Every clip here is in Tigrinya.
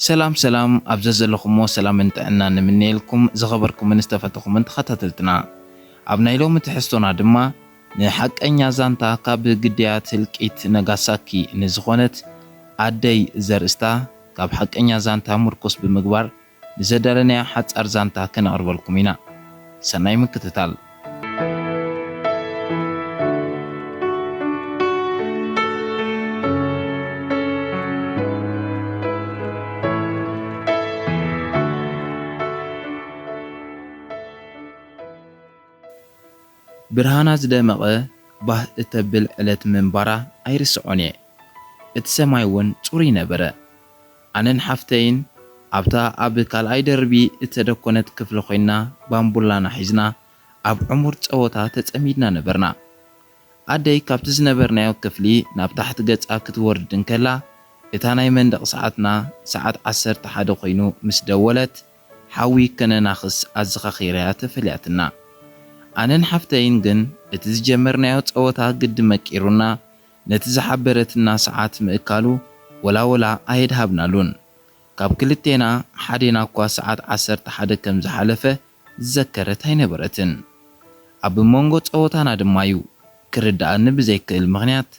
ሰላም ሰላም፣ ኣብ ዘዘለኹሞ ሰላምን ጥዕናን ንምነየልኩም ዝኸበርኩምን ዝተፈተኹምን ተኸታተልትና። ኣብ ናይ ሎሚ ትሕዝቶና ድማ ንሓቀኛ ዛንታ ካብ ግዳያት ህልቂት ነጋሳኪ ንዝኾነት ኣደይ ዘርእስታ ካብ ሓቀኛ ዛንታ ምርኩስ ብምግባር ንዘዳለናዮ ሓጻር ዛንታ ከነቕርበልኩም ኢና። ሰናይ ምክትታል። ብርሃና ዝደመቐ ባህ እተብል ዕለት ምንባራ ኣይርስዖን እየ። እቲ ሰማይ እውን ጽሩይ ነበረ። ኣነን ሓፍተይን ኣብታ ኣብ ካልኣይ ደርቢ እተደኮነት ክፍሊ ኮይና ባምቡላና ሒዝና ኣብ ዕሙር ጸወታ ተጸሚድና ነበርና። ኣደይ ካብቲ ዝነበርናዮ ክፍሊ ናብ ታሕቲ ገጻ ክትወርድ እንከላ፣ እታ ናይ መንደቕ ሰዓትና ሰዓት ዓሰርተ ሓደ ኮይኑ ምስ ደወለት፣ ሓዊ ከነናኽስ ኣዘኻኺረያ ተፈልያትና። ኣነን ሓፍተይን ግን እቲ ዝጀመርናዮ ጸወታ ግዲ መቂሩና፣ ነቲ ዝሓበረትና ሰዓት ምእካሉ ወላ ወላ ኣየድሃብናሉን። ካብ ክልቴና ሓዴና እኳ ሰዓት ዓሰርተ ሓደ ከም ዝሓለፈ ዝዘከረት ኣይነበረትን። ኣብ መንጎ ጸወታና ድማ'ዩ ክርድኣኒ ብዘይክእል ምኽንያት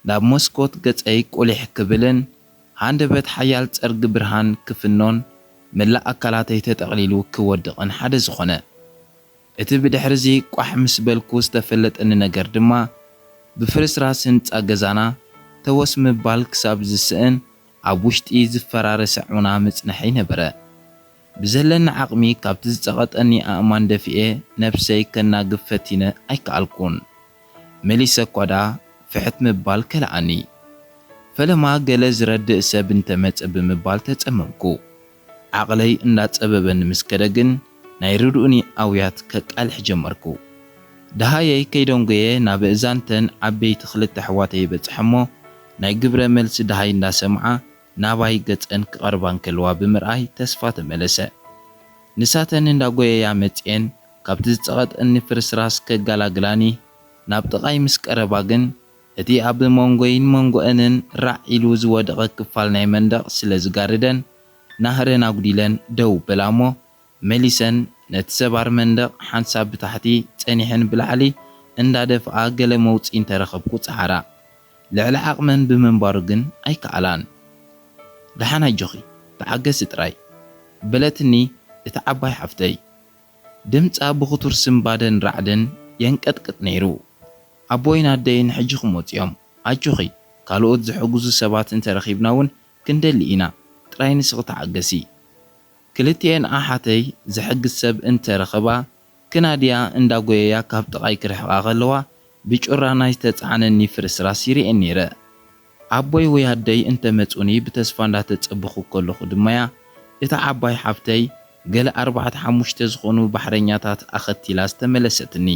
ናብ መስኮት ገጸይ ቁሊሕ ክብልን ሃንደበት ሓያል ጸርጊ ብርሃን ክፍኖን መላእ ኣካላተይ ተጠቕሊሉ ክወድቕን ሓደ ዝኾነ። እቲ ብድሕርዚ ቋሕ ምስ በልኩ ዝተፈለጠኒ ነገር ድማ ብፍርስራስ ህንጻ ገዛና ተወስ ምባል ክሳብ ዝስእን ኣብ ውሽጢ ዝፈራረሰ ዑና ምጽንሐይ ነበረ። ብዘለኒ ዓቕሚ ካብቲ ዝጸቐጠኒ ኣእማን ደፊኤ ነብሰይ ከናግፍ ፈቲነ ኣይከኣልኩን። መሊሰ እኳ ደኣ ፍሕት ምባል ከልኣኒ። ፈለማ ገለ ዝረድእ ሰብ እንተመጸ ብምባል ተጸመምኩ። ዓቕለይ እንዳጸበበኒ ምስ ከደ ግን ናይ ርድኡኒ ኣውያት ከቃልሕ ጀመርኩ። ደሃየይ ከይደንጎየ ናብ እዛንተን ዓበይቲ ክልተ ኣሕዋተይ በጽሐ እሞ ናይ ግብረ መልሲ ደሃይ እንዳሰምዓ ናባይ ገጸን ክቐርባ እንከለዋ ብምርኣይ ተስፋ ተመለሰ። ንሳተን እንዳጎየያ መጽኤን ካብቲ ዝጸቐጠኒ ፍርስራስ ከጋላግላኒ ናብ ጥቓይ ምስ ቀረባ ግን እቲ ኣብ መንጎይን መንጎአንን ራዕ ኢሉ ዝወደቐ ክፋል ናይ መንደቕ ስለ ዝጋርደን ናህረን ኣጉዲለን ደው በላ እሞ መሊሰን ነቲ ሰባር መንደቕ ሓንሳብ ብታሕቲ ጸኒሐን ብላዕሊ እንዳደፍኣ ገለ መውጽኢ እንተረኸብኩ ጸዓራ። ልዕሊ ዓቕመን ብምንባሩ ግን ኣይከኣላን። ደሓን ኣጆኺ፣ ተዓገሲ ጥራይ፣ በለትኒ እታ ዓባይ ሓፍተይ። ድምጻ ብኽቱር ስንባደን ራዕድን የንቀጥቅጥ ነይሩ። ኣቦይን ኣደይን ሕጂ ክመጹ እዮም። ኣጆኺ፣ ካልኦት ዝሕግዙ ሰባት እንተረኺብና እውን ክንደሊ ኢና። ጥራይ ንስኺ ተዓገሲ። ክልቲኤን ኣሓተይ ዝሕግዝ ሰብ እንተረኸባ፣ ክናድያ እንዳጎየያ ካብ ጥቓይ ክርሕቓ ከለዋ፣ ብጩራ ናይ ዝተጻዕነኒ ፍርስራስ ይርእየን ነይረ። ኣቦይ ወይ ኣደይ እንተመጹኒ ብተስፋ እንዳተጸበኹ ከለኹ ድማ'ያ፣ እታ ዓባይ ሓፍተይ ገለ ኣርባዕተ ሓሙሽተ ዝኾኑ ባሕረኛታት ኣኸቲላ ዝተመለሰትኒ።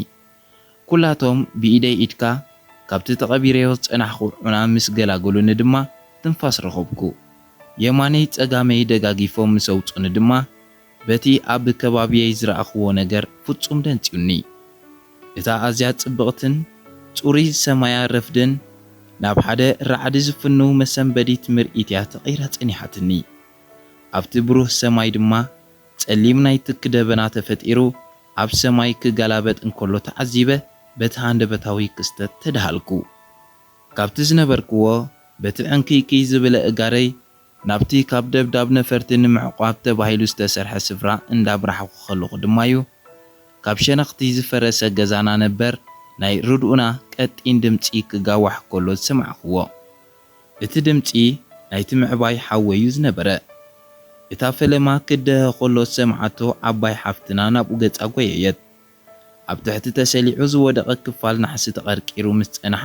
ኩላቶም ብኢደይ ኢድካ ካብቲ ተቐቢረዮ ዝጸናሕኩ ዑና ምስ ገላገሉኒ ድማ ትንፋስ ረኸብኩ። የማነይ ጸጋመይ ደጋጊፎም ምስ ኣውጹኒ ድማ፣ በቲ ኣብ ከባቢየይ ዝረኣኽዎ ነገር ፍጹም ደንጽዩኒ። እታ ኣዝያ ጽብቕትን ጽሩይ ሰማያ ረፍድን ናብ ሓደ ራዕዲ ዝፍንው መሰንበዲት ምርኢት እያ ተቐይራ ጸኒሓትኒ። ኣብቲ ብሩህ ሰማይ ድማ ጸሊም ናይ ትኪ ደበና ተፈጢሩ፣ ኣብ ሰማይ ክገላበጥ እንከሎ ተዓዚበ፣ በቲ ሃንደበታዊ ክስተት ተደሃልኩ። ካብቲ ዝነበርክዎ፣ በቲ ዕንክይክይ ዝበለ እጋረይ ናብቲ ካብ ደብዳብ ነፈርቲ ንምዕቋብ ተባሂሉ ዝተሰርሐ ስፍራ እንዳብራሕኩ ከለኹ ድማ'ዩ፣ ካብ ሸነኽቲ ዝፈረሰ ገዛና ነበር ናይ ርድኡና ቀጢን ድምጺ ክጋዋሕ ከሎ ዝሰማዕክዎ። እቲ ድምጺ ናይቲ ምዕባይ ሓወይ'ዩ ዝነበረ። እታ ፈለማ ክደሀ ከሎ ዝሰምዓቶ ዓባይ ሓፍትና ናብኡ ገጻ ጎየየት። ኣብ ትሕቲ ተሰሊዑ ዝወደቐ ክፋል ናሕሲ ተቐርቂሩ ምስ ጸንሓ፣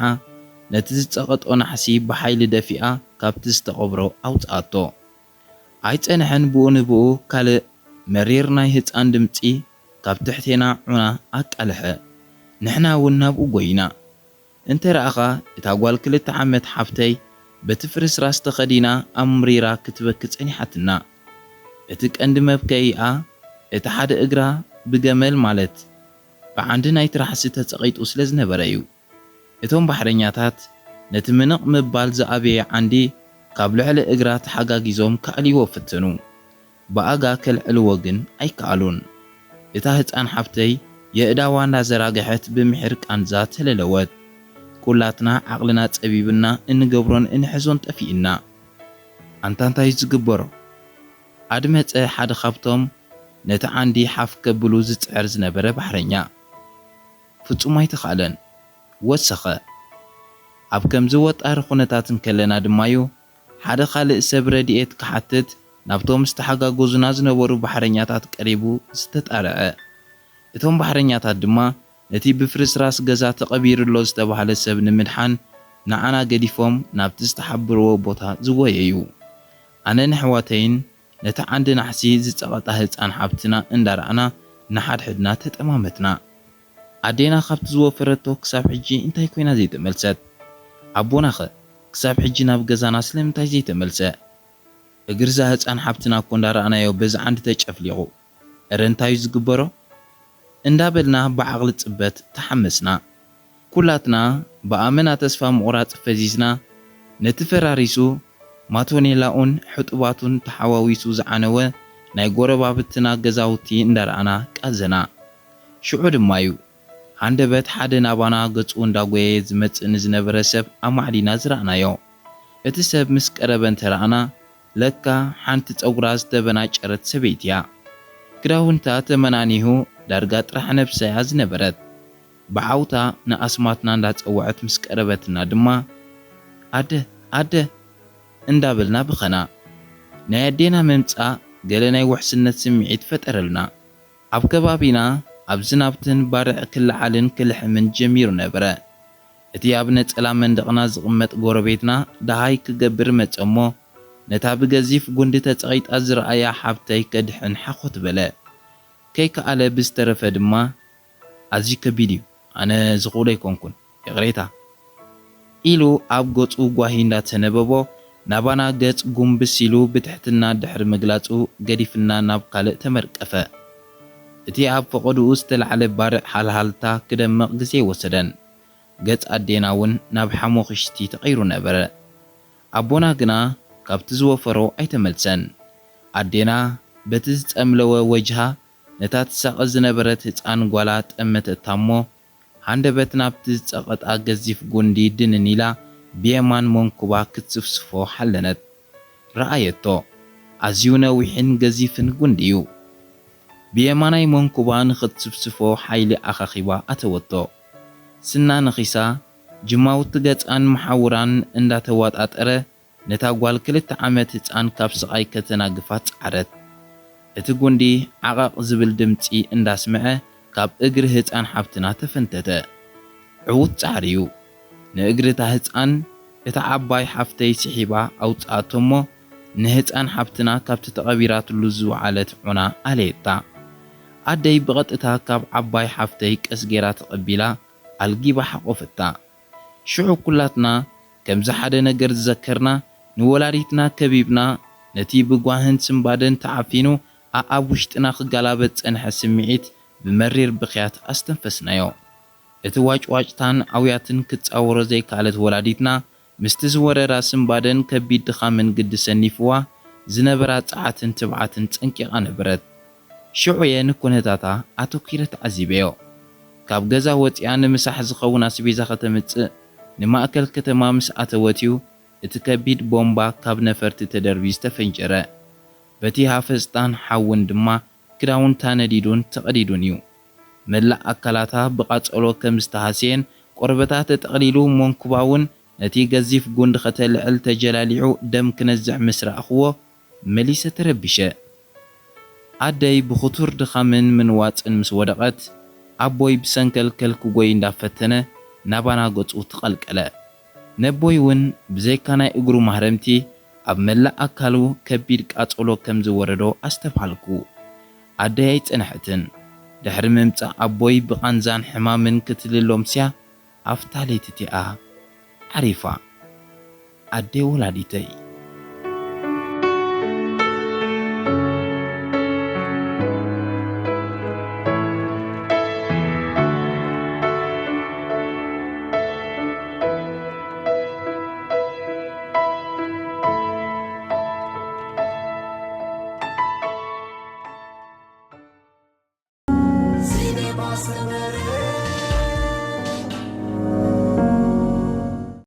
ነቲ ዝጸቐጦ ናሕሲ ብሓይሊ ደፊኣ ካብቲ ዝተቐብሮ ኣውጽኣቶ። ኣይጸንሐን፣ ብኡ ንብኡ ካልእ መሪር ናይ ህጻን ድምጺ ካብ ትሕቴና ዑና ኣቃልሐ። ንሕና እውን ናብኡ ጎይና። እንተ ረኣኻ፣ እታ ጓል ክልተ ዓመት ሓፍተይ በቲ ፍርስራስ ተኸዲና ኣምሪራ ክትበኪ ጸኒሓትና። እቲ ቀንዲ መብከይኣ፣ እቲ ሓደ እግራ ብገመል ማለት ብዓንዲ ናይቲ ራሕሲ ተጸቒጡ ስለ ዝነበረ እዩ። እቶም ባሕረኛታት ነቲ ምንቕ ምባል ዝኣበየ ዓንዲ ካብ ልዕሊ እግራ ተሓጋጊዞም ከዕልይዎ ፈተኑ። ብኣጋ ከልዕልዎ ግን ኣይከኣሉን። እታ ህጻን ሓብተይ የእዳዋ እንዳዘራግሐት ብምሒር ቃንዛ ተለለወት። ኩላትና ዓቕልና ጸቢብና፣ እንገብሮን እንሕዞን ጠፊእና። ኣንታ እንታይ እዩ ዝግበሮ? ኣድመጸ ሓደ ካብቶም ነቲ ዓንዲ ሓፍ ከብሉ ዝጽዕር ዝነበረ ባሕረኛ። ፍጹም ኣይተኻእለን። ወሰኸ። ኣብ ከምዚ ወጣሪ ኩነታት እንከለና ድማ'ዩ ሓደ ካልእ ሰብ ረድኤት ክሓትት ናብቶም ዝተሓጋገዙና ዝነበሩ ባሕረኛታት ቀሪቡ ዝተጣርዐ። እቶም ባሕረኛታት ድማ ነቲ ብፍርስራስ ገዛ ተቐቢሩ ኣሎ ዝተባህለ ሰብ ንምድሓን ንዓና ገዲፎም ናብቲ ዝተሓብርዎ ቦታ ዝጎየዩ። ኣነን ኣሕዋተይን ነቲ ዓንዲ ናሕሲ ዝጸቐጣ ህጻን ሓብትና እንዳረኣና ንሓድሕድና ተጠማመትና። ኣዴና ካብቲ ዝወፈረቶ ክሳብ ሕጂ እንታይ ኮይና ዘይተመልሰት? ኣቦናኸ ክሳብ ሕጂ ናብ ገዛና ስለምንታይ ዘይተመልሰ? እግርዛ ህጻን ሓብትና እኮ እንዳረኣናዮ በዚ ዓንዲ ተጨፍሊቑ። እረ እንታይ እዩ ዝግበሮ? እንዳበልና ብዓቕሊ ጽበት ተሓመስና። ኩላትና ብኣመና ተስፋ ምቑራጽ ፈዚዝና፣ ነቲ ፈራሪሱ ማቶኔላኡን ሕጡባቱን ተሓዋዊሱ ዝዓነወ ናይ ጎረባብትና ገዛውቲ እንዳረኣና ቃዘና። ሽዑ ድማ'ዩ ሃንደበት ሓደ ናባና ገጹ እንዳጎየ ዝመጽእ ንዝነበረ ሰብ ኣማዕዲና ዝረኣናዮ። እቲ ሰብ ምስ ቀረበ እንተረኣና፣ ለካ ሓንቲ ጸጉራ ዝተበናጨረት ሰበይቲ እያ። ክዳውንታ ተመናኒሁ ዳርጋ ጥራሕ ነብሳ እያ ዝነበረት። ብዓውታ ንኣስማትና እንዳጸወዐት ምስ ቀረበትና ድማ፣ "ኣደ፣ ኣደ!" እንዳበልና ብኸና። ናይ ኣዴና ምምጻእ ገለ ናይ ውሕስነት ስምዒት ፈጠረልና። ኣብ ከባቢና ኣብ ዝናብትን ባርዕ ክለዓልን ክልሕምን ጀሚሩ ነበረ። እቲ ኣብ ነጸላ መንደቕና ዝቕመጥ ጎረቤትና ደሃይ ክገብር መጸ እሞ፣ ነታ ብገዚፍ ጉንዲ ተጸቒጣ ዝረኣያ ሓብተይ ከድሕን ሓኾት በለ። ከይከኣለ ብዝተረፈ ድማ፣ "ኣዝዩ ከቢድ እዩ፣ ኣነ ዝኽእሎ ኣይኮንኩን፣ ይቕሬታ" ኢሉ ኣብ ገጹ ጓሂ እንዳተነበቦ፣ ናባና ገጽ ጉንብስ ኢሉ ብትሕትና ድሕሪ ምግላጹ ገዲፍና ናብ ካልእ ተመርቀፈ። እቲ ኣብ ፈቐድኡ ዝተላዕለ ባርዕ ሃልሃልታ ክደምቕ ግዜ ኣይወሰደን። ገጽ ኣዴና እውን ናብ ሓሞኽሽቲ ተቐይሩ ነበረ። ኣቦና ግና ካብቲ ዝወፈሮ ኣይተመልሰን። ኣዴና በቲ ዝጸምለወ ወጅሃ ነታ ትሳቐ ዝነበረት ህጻን ጓላ ጠመተታ እሞ፣ ሃንደበት ናብቲ ዝጸቐጣ ገዚፍ ጉንዲ ድንን ኢላ ብየማን መንኩባ ክትስፍስፎ ሓለነት። ረኣየቶ። ኣዝዩ ነዊሕን ገዚፍን ጉንዲ እዩ። ብየማናይ መንኩባ ንኽትስፍስፎ ሓይሊ ኣኻኺባ ኣተወቶ። ስና ነኺሳ፣ ጅማውቲ ገጻን መሓውራን እንዳተዋጣጠረ፣ ነታ ጓል ክልተ ዓመት ህጻን ካብ ስቓይ ከተናግፋ ጸዓረት። እቲ ጉንዲ ዓቓቕ ዝብል ድምጺ እንዳስምዐ፣ ካብ እግሪ ህጻን ሓብትና ተፈንተተ። ዕዉት ጻዕሪ እዩ። ንእግሪ እታ ህጻን እታ ዓባይ ሓፍተይ ስሒባ ኣውጽኣቶ እሞ፣ ንህጻን ሓብትና ካብቲ ተቐቢራትሉ ዝወዓለት ዑና ኣለየታ። ኣደይ ብቐጥታ ካብ ዓባይ ሓፍተይ ቀስ ጌራ ተቐቢላ ኣልጊባ ሓቖፈታ። ሽዑ ኩላትና ከምዚ ሓደ ነገር ዝዘከርና፣ ንወላዲትና ከቢብና፣ ነቲ ብጓህን ስንባደን ተዓፊኑ ኣኣብ ውሽጥና ክጋላበጥ ጸንሐ ስምዒት ብመሪር ብኽያት ኣስተንፈስናዮ። እቲ ዋጭዋጭታን ኣውያትን ክትጻወሮ ዘይከኣለት ወላዲትና፣ ምስቲ ዝወረራ ስንባደን ከቢድ ድኻምን ግዲ ሰኒፍዋ ዝነበራ ጸዓትን ትብዓትን ጸንቂቓ ነበረት። ሽዑ'የ ንኩነታታ ኣተኲረ ተዓዚበዮ። ካብ ገዛ ወጺኣ ንምሳሕ ዝኸውን ኣስቤዛ ከተምጽእ ንማእከል ከተማ ምስ ኣተወት'ዩ እቲ ከቢድ ቦምባ ካብ ነፈርቲ ተደርብዩ ዝተፈንጀረ። በቲ ሃፈጽታን ሓውን ድማ ክዳውንታ ነዲዱን ተቐዲዱን እዩ። መላእ ኣካላታ ብቓጸሎ ከም ዝተሃስየን ቆርበታ ተጠቕሊሉ፣ መንኩባ እውን ነቲ ገዚፍ ጉንዲ ከተልዕል ተጀላሊዑ ደም ክነዝዕ ምስ ረኣኽዎ፣ መሊሰ ተረቢሸ። ኣደይ ብኽቱር ድኻምን ምንዋጽን ምስ ወደቐት፣ ኣቦይ ብሰንከልከል ክጎይ እንዳፈተነ ናባና ገጹ ተቐልቀለ። ነቦይ እውን ብዘይካ ናይ እግሩ ማህረምቲ ኣብ መላእ ኣካሉ ከቢድ ቃጸሎ ከም ዝወረዶ ኣስተብሃልኩ። ኣደይ ኣይጸንሐትን። ድሕሪ ምምጻእ ኣቦይ ብቓንዛን ሕማምን ክትልሎምስያ ኣብታ ለይቲ እቲኣ ዓሪፋ። ኣደይ ወላዲተይ።